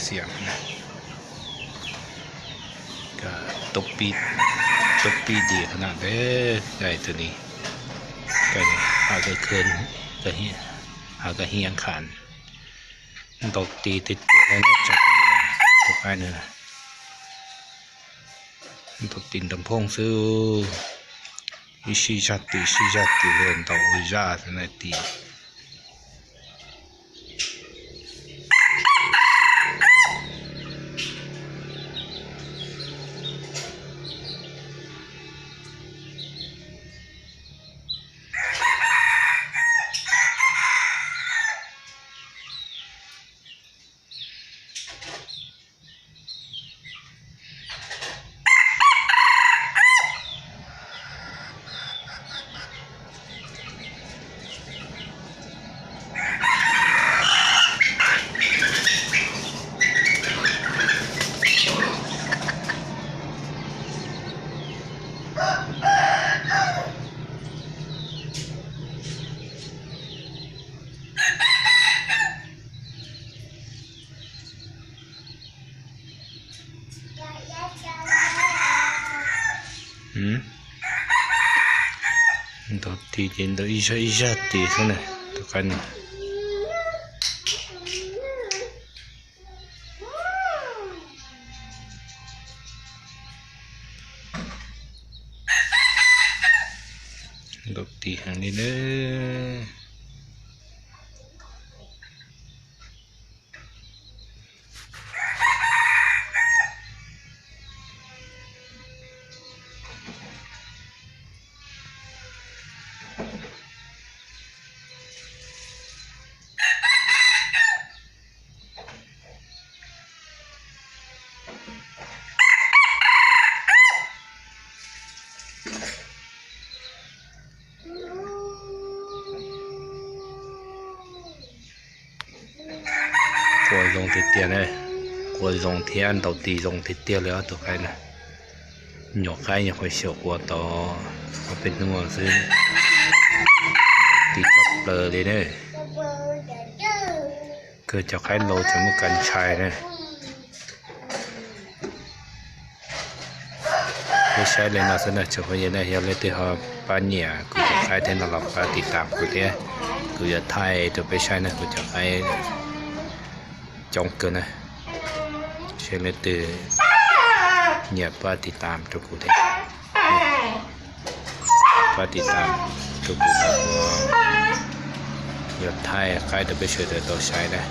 Xiam, tub pib, tub pib diam qhov no, tus ni, ha ka hiav kha, ntaus tis tiag tiag li na tsoom phooj ywg na. Ntaus tis nrov phooj xwb, ib sij zaj tis sij zaj tis, ntaus ua zaj xwb na tis. Ntaus tis ces ntaus ib zaj ib zaj tis xwb na, tus qaib no. Ntaus tis heev li na. Qua zoo tiag tiag na, qua zoo thiab ntaus tis zoo tiag tiag li ob tug qaib na. Nyuam qaib nyuam qhuav xyaum qua tau ob peb hnub xwb, tis tshaj plaws li na. Kawg cov qaib laus tseem muaj kas ntshai na. Peb saib li no xwb na tsoom phooj ywg na, yog leej twg ho pab nyiam kuv cov qaib thiab no los pab tiv tam kuv thiab, kuv yuav thaij rau peb saib na, kuv cov qaib coob kawg na. Saib leej twg nyiam pab tiv tam rau kuv thiab, pab tiv tam rau kuv, kuv yuav thaij qaib rau peb sawv daws tau saib na.